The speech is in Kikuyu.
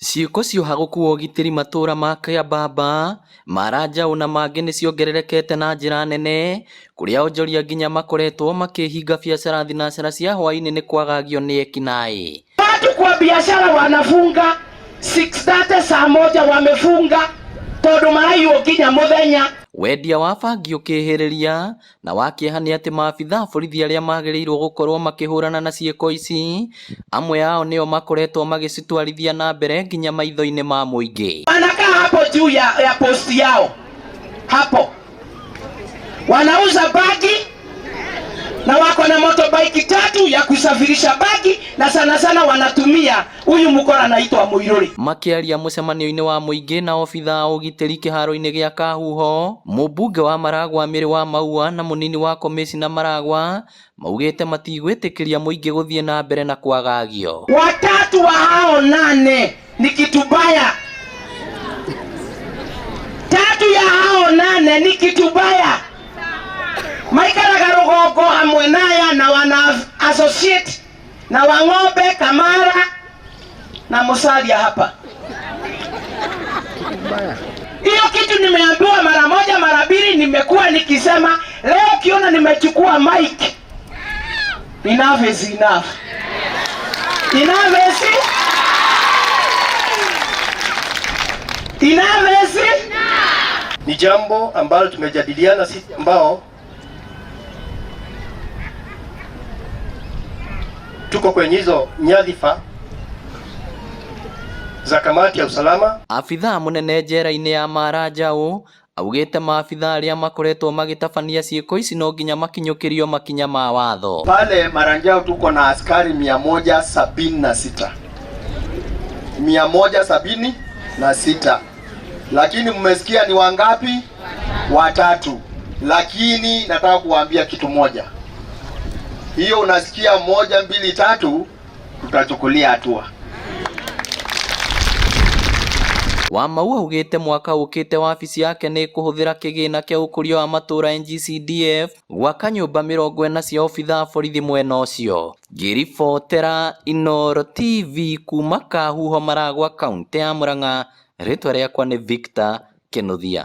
Ciĩko cia ũhagũku wa ũgitĩri matũra ma Kĩambamba, Maranjaũ na mangĩ nĩciongererekete na njĩra nene kũrĩa onjoria nginya makoretwo makĩhinga biacara thinacara cia hwaĩ-inĩ nĩ kwagagio nĩ ekinaĩ. Watu kwa biashara wanafunga 6:30, saa moja wamefunga tondu maraiywo nginya muthenya. Wendia wa bangi ũkĩhĩrĩria na wa kĩeha nĩ atĩ maabitha a borithi arĩa magĩrĩirwo gũkorwo makĩhũrana na ciĩko ici amwe ao nĩo makoretwo magĩcitwarithia na mbere nginya maitho-inĩ ma mũingĩ. Wanakaa hapo juu ya posti yao hapo, wanauza bangi na wako na motorbike tatu ya kusafirisha bangi, na sana sana wanatumia huyu mkora anaitwa Muiruri. Makĩaria mũcemanio-inĩ wa mũingĩ na obithaa a ũgitĩri kĩharo-inĩ gĩa Kahuho, mũmbunge wa Maragwa Mĩrĩ wa Maua na mũnini wa komĩcina Maragwa maugĩte matigwĩtĩkĩria mũingĩ gũthiĩ na mbere na kwagagio. Watatu wa hao nane ni kitu baya, tatu ya hao nane ni kitu baya. Maikaraga rũgongo hamwe naya na wana associate na Wang'ombe, Kamara na Musalia hapa. Hiyo kitu nimeambiwa mara moja mara mbili, nimekuwa nikisema. Leo ukiona nimechukua mic, enough is enough. Enough is enough is Ni jambo ambalo tumejadiliana sisi ambao tuko kwenye hizo nyadhifa za kamati ya usalama. Abithaa mũnene njera-inĩ ya Maranjaũ augĩte maabithaa arĩa makoretwo magĩtabania ciĩko ici no nginya makinyũkĩrio makinya ma watho. Pale Maranjau tuko na askari 176, 176, lakini mmesikia ni wangapi? Watatu. Lakini nataka kuwaambia kitu moja, hiyo unasikia moja, mbili, tatu, tutachukulia hatua. Wamau augĩte mwaka ũkĩte wabici yake nĩ ĩkũhũthĩra kĩgĩna kĩa ũkũria wa matũra NGCDF gwaka nyũmba 40 cia obithaa a borithi mwena ũcio. Ngĩribotera Inooro TV kuma Kahuho Maragwa kaũntĩ ya Murang'a, rĩtwa rĩakwa nĩ Victor Kĩnuthia.